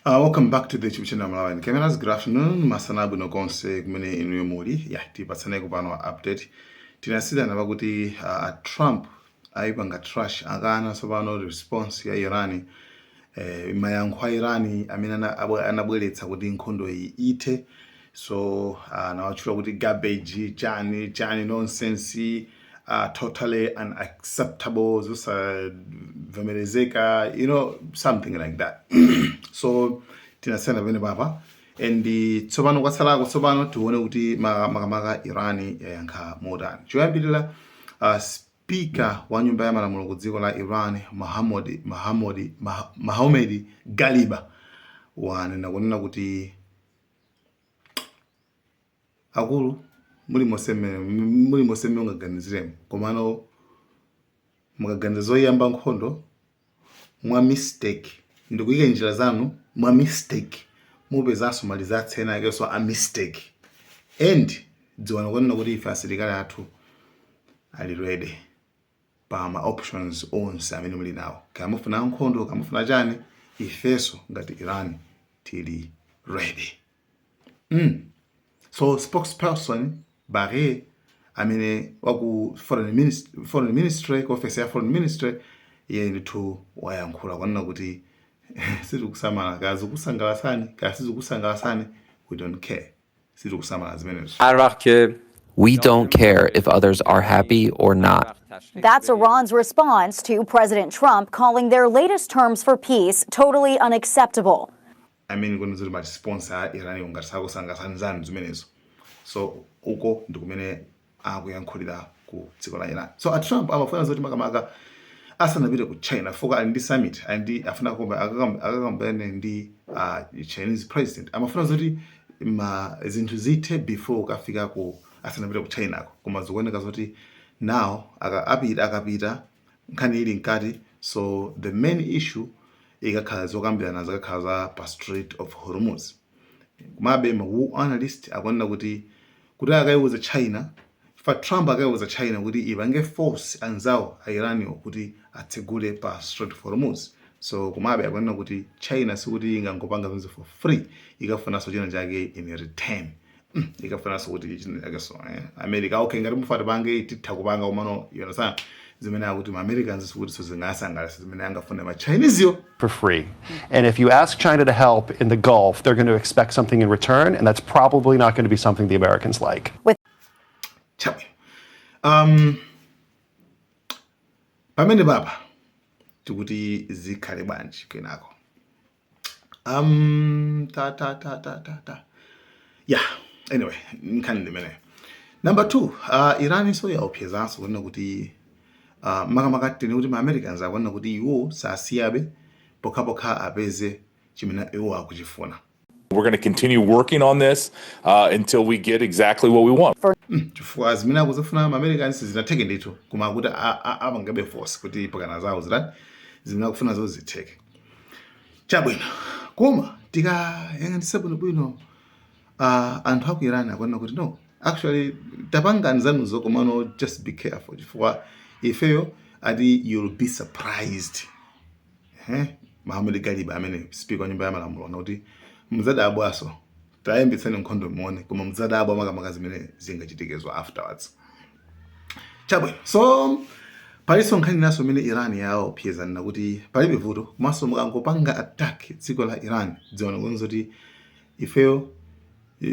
Welcome back to the YouTube channel Malawi Cameras. Good afternoon. Masana abwino konse kumene inuyo muli. Yeah, tipatsaneko pano update. Tinasiyana pakuti Trump ayipanga trash, akana tsopano response ya Iran, mayankho a Iran amene anabweretsa kuti nkhondo iyi ithe. So anawatchula kuti garbage, chani chani, nonsense, totally unacceptable, zosavomerezeka, something like that. So tinasiyana pamene papa and tsopano kwatsalako, tsopano tione kuti makamaka Iran yayankha motani. Choyambirira, speaker wa nyumba ya malamulo ku dziko la Iran, Mohamed Galiba, wanena kunena kuti akulu, muli monse mmene mungaganiziremo, komano mukaganiza zoyamba nkhondo mwa mistake ndikuyika njira zanu mwa mistake, mupezanso malizatsi ena akenso a mistake. And dziwani kunena kuti ife asilikali athu ali ready pa ma options onse amene muli nawo. Kaya mufuna nkhondo, kaya mufuna chani, ifenso ngati Iran tili ready. So spokesperson Barre amene waku foreign ministry, ku office ya foreign ministry, iye ndithu wayankhula kwanena kuti sitikusamala kaya zikusangalasani, kaya sizikusangalasani, we don't care, sitikusamala zimenezo. هر وقت که We don't care if others are happy or not. That's Iran's response to President Trump calling their latest terms for peace totally unacceptable. I mean, kuno zoti ma response a Iran ngati sakusangalasani zanu zimenezo. So uko ndi kumene akuyankhulira ku dziko la Iran. So a Trump amafuna zoti makamaka asanapite ku China, fuka ali ndi summit, ali ndi afuna akakambane ndi Chinese president, amafuna zoti ma zinthu zithe before kafika ku, asanapite ku China ko. Koma zikuoneka zoti now apita, akapita nkhani ili mkati. So the main issue ikakhala zokambirana zakakhala za pa Strait of Hormuz. Komabe ma war analyst akuonena kuti akayiwuza China, fa Trump akayiwuza China kuti ipange force anzawo a Iraniwo kuti atsegule pa Strait of Hormuz. So komabe akuonena kuti China sikuti ingangopanga zonse for free, ikafunanso china chake in return. Ikafunanso kuti china chake. So America, okay, ngati mufati pange, titha kupanga, komano you understand zimene akuti ma Americans sikuti so zingasangalatsa zimene angafune ma Chinese yo. For free. And if you ask China to help in the Gulf, they're going to expect something in return, and that's probably not going to be something the Americans like. Chabwino, pamene papa tikuti zikhale bwanji kenako? Ta ta ta ta ta ta, yeah, anyway, nkhani ndimeneyo. Number two, Iran so yaopsezanso kunena kuti makamaka tene kuti ma Americans akunena kuti iwo sasiyabe pokhapokha apeze chimene iwo akuchifuna. We're going to continue working on this until we get exactly what we want. Chifukwa zimene akuzifuna ma Americans zinatheke ndithu, koma kuti apangabe force kuti pakana zawo zitani, zimene akufuna zo zitheke. Chabwino, koma tikayang'anitsa bwinobwino, anthu aku Iran akuona kuti no, actually tapangani zanuzo, komano just be careful, chifukwa ifeyo ati you'll be surprised. Mohamed Galiba amene speaker wa nyumba ya malamulo ana kuti mudzadabwaso, tayambitsani nkhondo muone, koma mudzadabwa makamaka zimene zingachitikezo afterwards. Chabwino, so palinso nkhani inaso imene Iran yaopsezana kuti palibe vuto, komanso mukangopanga attack dziko la Iran, dziwana kuonza kuti ifeyo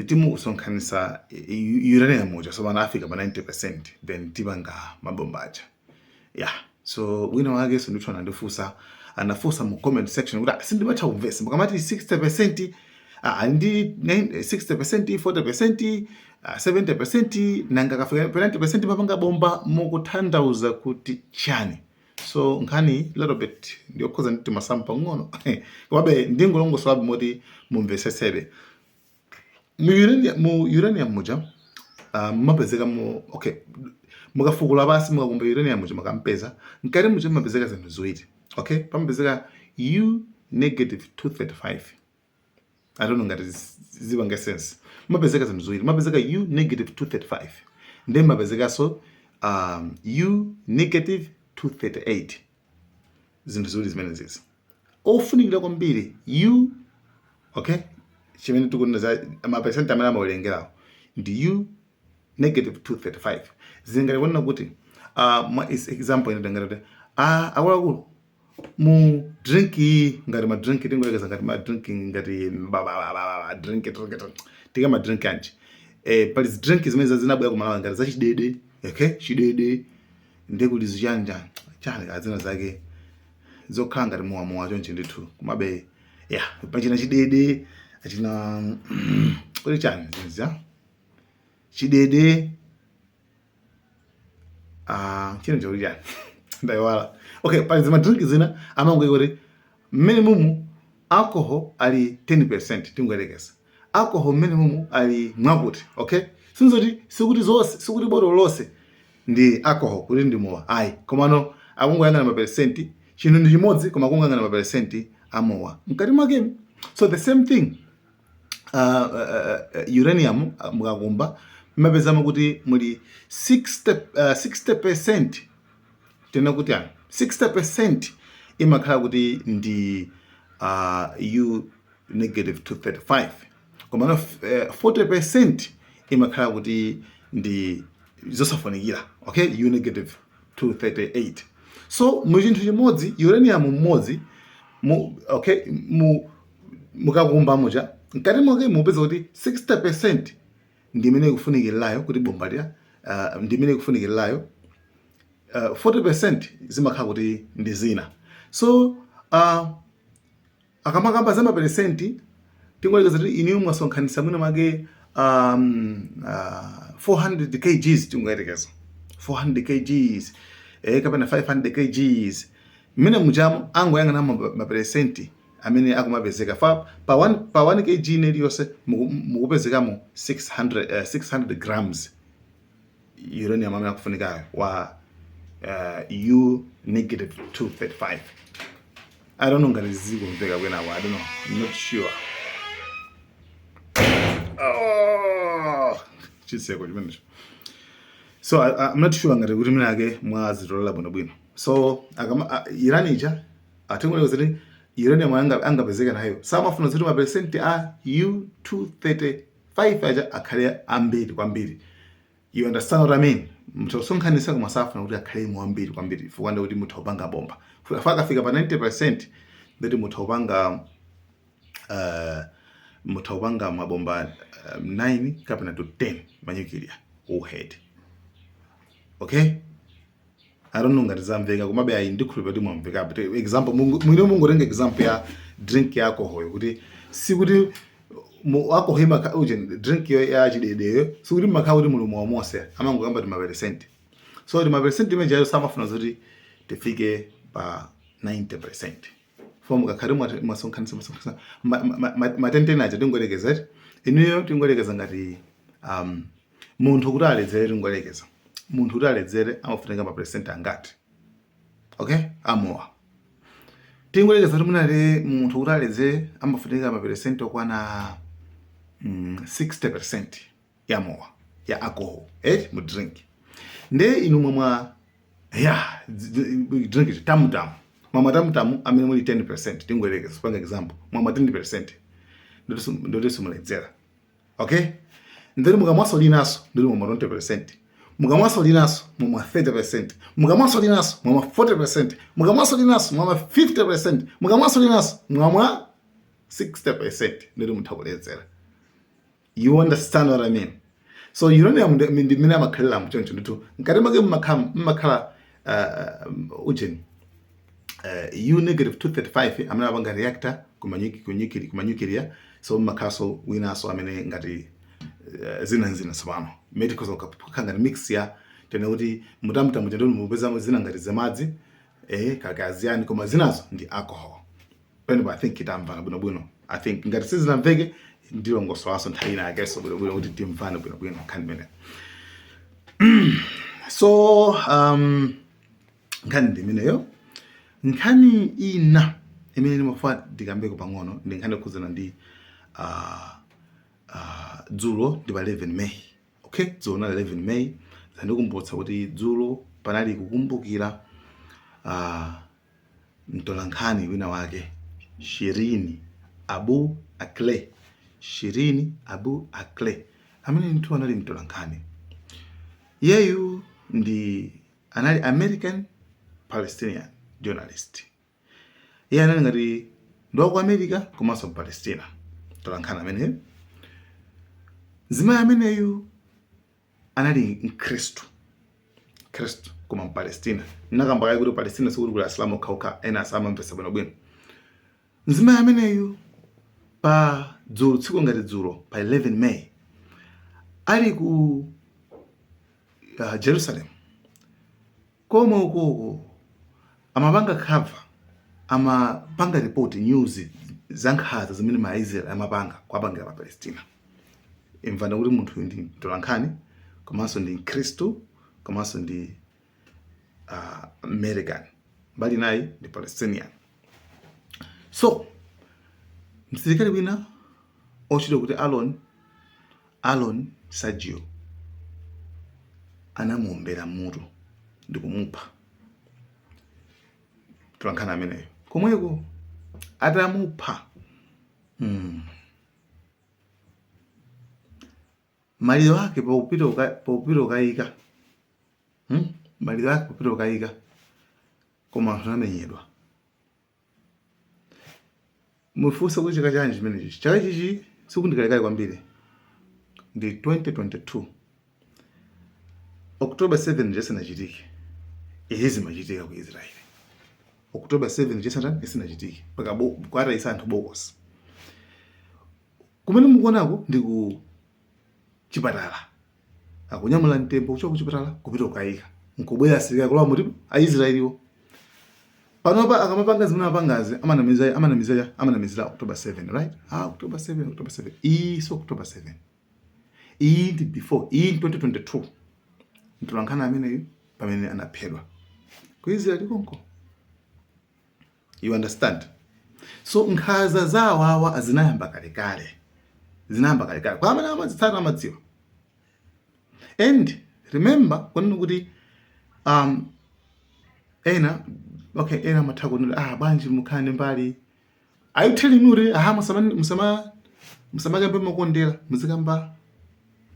timukusonkhanitsa uranium uja, so pano afika pa 90%, then tipanga mabomba aja. Yeah, so wina wake so ndithu anandifunsa, anafunsa mu comment section kuti, "Ah, sindimatha kumvesa mukamati 60%, ndi 60%, 40%, 70%, nanga kafika pa 90% mapanga bomba mukutanthauza kuti chani?" So nkhani little bit ndiyokhoza nditi masamu pang'ono, komabe ndingolongosola moti mumvesesebe. Mu uranium muja mumapezeka mu, okay, mukafukula pasi, mukakumba uranium muja, mukampeza mkati muja mumapezeka zinthu ziwiri. Okay, pamapezeka U negative 235. I don't know ngati zipanga sense. Mumapezeka zinthu ziwiri, mumapezeka U negative 235, then mumapezekanso U negative 238. Zinthu ziwiri zimene zizi ofunikira kwambiri, U Okay, chimene tikunena za maperesenti amene amawerengerawo ndi U negative 235. Zingati kunena kuti mwa example ine ndingati kuti akuluakulu, mu drink iyi, ngati ma drink, tingoyerekeza ngati ma drink, ngati ba- ba- ba- ba- ba- drink drink drink, tika ma drink anji, pali zi drink zimene zinabwera kumalawi ngati zachidede. Okay, chidede ndekuti zichanja chani kazina zake zokhala ngati mowamowa chonchi ndithu, komabe ya pachina chidede, achina kuti chani zinzi chidede, chino chakuti chani, ndayiwala. Okay, pali zima drink zina amangoika kuti mmene mumu alcohol ali 10%, tingoyerekeza alcohol mmene mumu ali mwakuti. Okay, sinzoti sikuti zonse, sikuti botolo lonse ndi alcohol, kuti ndi mowa, ayi, komano akungoyang'ana maperesenti. Chinthu ndi chimodzi, koma akungoyang'ana maperesenti amowa mkati mwakemo. So the same thing, uranium, mukakumba mmapezamo kuti muli 60%, tena kuti yani 60% imakhala kuti ndi U negative 235, komano 40% imakhala kuti ndi zosafunikira, okay, U negative 238. So mu chinthu chimodzi, uranium mmodzi mu, okay, mu mukakumba muja mkati mwake mupeza kuti 60% ndi imene ikufunikirayo kuti bomba lya ndi imene ikufunikirayo, 40% zimakhala kuti ndi zina. So akamakamba za maperesenti, tingoyerekeza kuti iniyo mwasonkhanitsa mwina mwake 400 kgs, tingoyerekeza 400 kgs, kapena 500 kgs, mmene muchamo angoyang'ana maperesenti amene akumapezeka fa pa 1 kg iliyonse mukupezekamo 600 grams uranium amene akufunikayo wa U negative 235. I don't know ngati zikumveka kwenapo. I don't know, I'm not sure. Oh, chiseko chimenecho. So I'm not sure ngati kuti mnake mwazitolera bwinobwino. So akama Iran ija atingolekeza kuti uranium angapezeka nayo, samafuna kuti maperesenti a U235 aja akhale ambiri kwambiri. You understand what I mean? Mutha kusonkhanitsa, koma safuna kuti akhale mwambiri kwambiri, chifukwa ndi kuti mutha kupanga bomba. Fa akafika pa 90%, ndati mutha kupanga mabomba 9 kapena to 10 ma nuclear warhead. Okay, I don't know ngati zamveka, komabe ayi, ndikhulupirira kuti mwamvekapo. Example, mwine mungotenga example ya drink ya alcohol, kuti sikuti mu alcohol imaka uje drink yo ya chidedeyo, sikuti mmakhala kuti muli mowa monse, amangokamba ti maperesenti. So ti maperesenti imene jayo samafuna zoti tifike pa 90%. Fo mukakhale mwasonkhanitsa matentena aja, tingoyerekeza inuyo, tingoyerekeza ngati munthu kuti aledzere, tingoyerekeza munthu kuti aledzere amafunika maperesenti angati, okay, amowa? Tingoyerekeza kuti munali munthu kuti aledzere amafunika maperesenti okwana 60% ya mowa, ya alcohol, mu drink. Nde inu mwamwa ya drink tamutamu, mwamwa tamutamu amene muli 10%, tingoyerekeza panga example, mwamwa 10%, ndoti simuledzera. Okay, ndoti mukamwaso linaso, ndoti mwamwa 20%. Mukamwaso linaso, mwamwa 30%. Mukamwaso linaso, mwamwa 40%. Mukamwaso linaso, mwamwa 50%. Mukamwaso linaso, mwamwa 60%, ndoti mutha kuledzera. You understand what I mean? So uranium ndi mmene amakhalira mchoncho ndithu. Mkati mwake mmakhala ujeni U negative 235 amene apanga reactor kuma nuclear. So mmakhalanso winanso amene ngati zina zina tsopano mmene tikhoza kukhala ngati mix ya tena kuti mutamutamu chendoni mupezamo zina ngati zamadzi, kakaziyani, koma zinazo ndi alcohol. Pamenepo I think tamvana bwinobwino. I think ngati sizinamveke, ndilongosolanso nthawi ina yakenso bwinobwino kuti timvane bwinobwino nkhani imene. So nkhani ndi imeneyo. Nkhani ina imene ndimafuna ndikambeko pang'ono ndi nkhani yokhudzana ndi dzulo ndi pa 11 May. Okay, dzulo nali 11 May. Zandikumbutsa kuti dzulo panali kukumbukira mtolankhani wina wake, Shirin Abu Akleh, Shireen Abu Akleh amene ndithu anali mtolankhani. Iyeyu ndi anali American Palestinian journalist. Iye anali ngati ndi wa ku America komanso Mpalestina, mtolankhani ameneyu. Mzimayi ameneyu anali Mkhristu, Mkhristu koma Mpalestina. Ndinakamba kale kuti Palestina sikuti kuli Asilamu okhaokha, ena samamvetsa bwinobwino. Mzimayi ameneyu pa dzulo, tsiku ngati dzulo pa 11 May, ali ku Jerusalem komwe ukoko amapanga cover, amapanga report news za nkhanza zimene ma Israel amapanga kuwapangira pa Palestina. Imvani kuti munthu ndi mtolankhani komanso ndi Mkhristu komanso ndi American, mbali nayi ndi Palestinian. So msilikali wina otchedwa kuti Alon Sergio anamuombera mutu ndi kumupha mtolankhani ameneyo komweko. Atamupha, maliro ake popita kukayika, Maliro ake popita kukayika, koma anthu anamenyedwa. Mufunse kuti chaka chanji chimenechi? Chaka chichi sikuti kalekale kwambiri, ndi 2022 October 7 chisanachitike. Izi zimachitika ku Israeli October 7 chisanachitike, mpaka kuwatayisa anthu bokosi. Kumene mukuonako ndi ku chipatala, akunyamula mtembo kuchoka kuchipatala kupita kukayika, nkubwera asilikali kulowa muti Aisraeliwo. Panopa akamapanga zimene amapangazi, amanamiza, amanamizira, amanamizira October 7, right? Ah, October 7, October 7 iyi si October 7, iyi ndi before. Iyi ndi 2022. Mtolankhani ameneyu pamene anaphedwa ku Israeli konko, you understand? So nkhanza za awawa zinayamba kalekale, zinayamba kalekale. Kwa amene amazitsata amadziwa. And remember kunena kuti ena, okay, ena amatha kunena, "Ah, bwanji mukhala ndi mbali?" Are you telling me kuti aha, musamakambe mokondera, muzikamba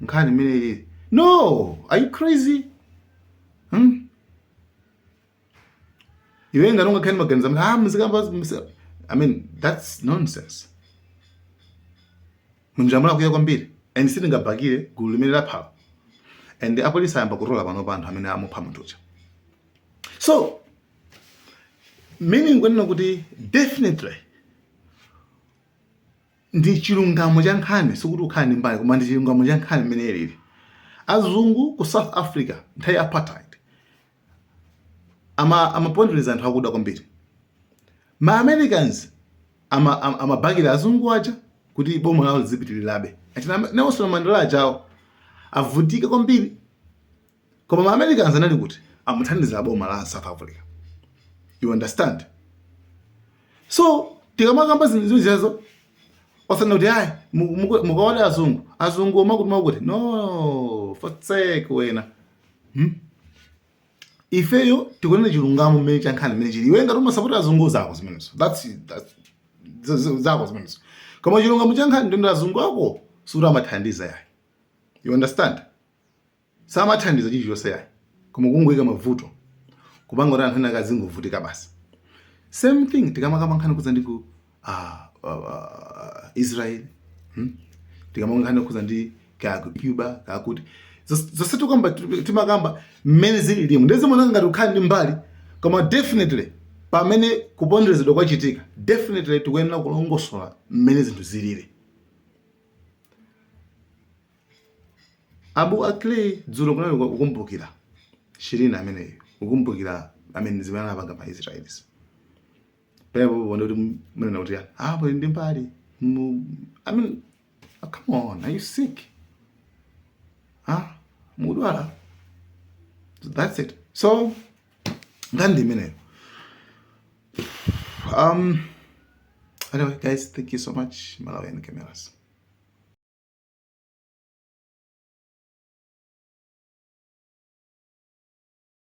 nkhani imene ilili? No, are you crazy, Iwe ngati ungakhale ndi maganizo amene, ah, muzikamba, I mean, that's nonsense. Munjamula kuya kwambiri and sitingabakire gulu limene laphala, and apolisi ayamba kutola pano pa anthu amene amupha munthu uja. So meaning kunena kuti definitely ndi chilungamo cha nkhani, sikuti ukhala ndi mbali, koma ndi chilungamo cha nkhani imene ilili. Azungu ku South Africa nthawi ya apartheid amapondereza anthu akuda kwambiri. Ma Americans amabakira azungu aja kuti boma lawo lizipitirirabe. Achina Nelson Mandela ajawo avutika kwambiri, koma ma Americans anali kuti amuthandiza boma la South Africa, you understand? So tikamakamba zinthu zijazo, osana kuti ayi, mukawale azungu, azungu omakuti makuti, no, fotsek wena, Ifeyo tikunena chilungamo mmene cha nkhani mmene chili. Iwe ngati umasapota azungu, zako zimenezo, that's zako zimenezo, koma chilungamo cha nkhani ndi azungu ako sikuti amathandiza yayi, you understand? Samathandiza chilichonse yayi, koma kungoyika mavuto, kupanga kuti anthu ena akazingovutika basi. Same thing tikamakamba nkhani kudza ndi ku Israel, Tikamakamba nkhani kudza ndi kaya ku Cuba, kaya kuti, zonse tikamba, timakamba mmene zililimu. Ndizimaoneka ngati kukhala ndi mbali, koma definitely pamene kuponderezedwa kwachitika, definitely tikuyenera kulongosola mmene zinthu zilili. Abu Akleh dzulo kunali kukumbukira Shireen ameneyo, kukumbukira amene zimene anapanga ma Israelis pepo ponde kuti munena kuti ah, pali ndi mbali. I mean, oh, come on, are you sick? Ah, mudwala. That's it. So nkhani ndi imeneyo. Anyway guys, thank you so much. Malawian Cameras.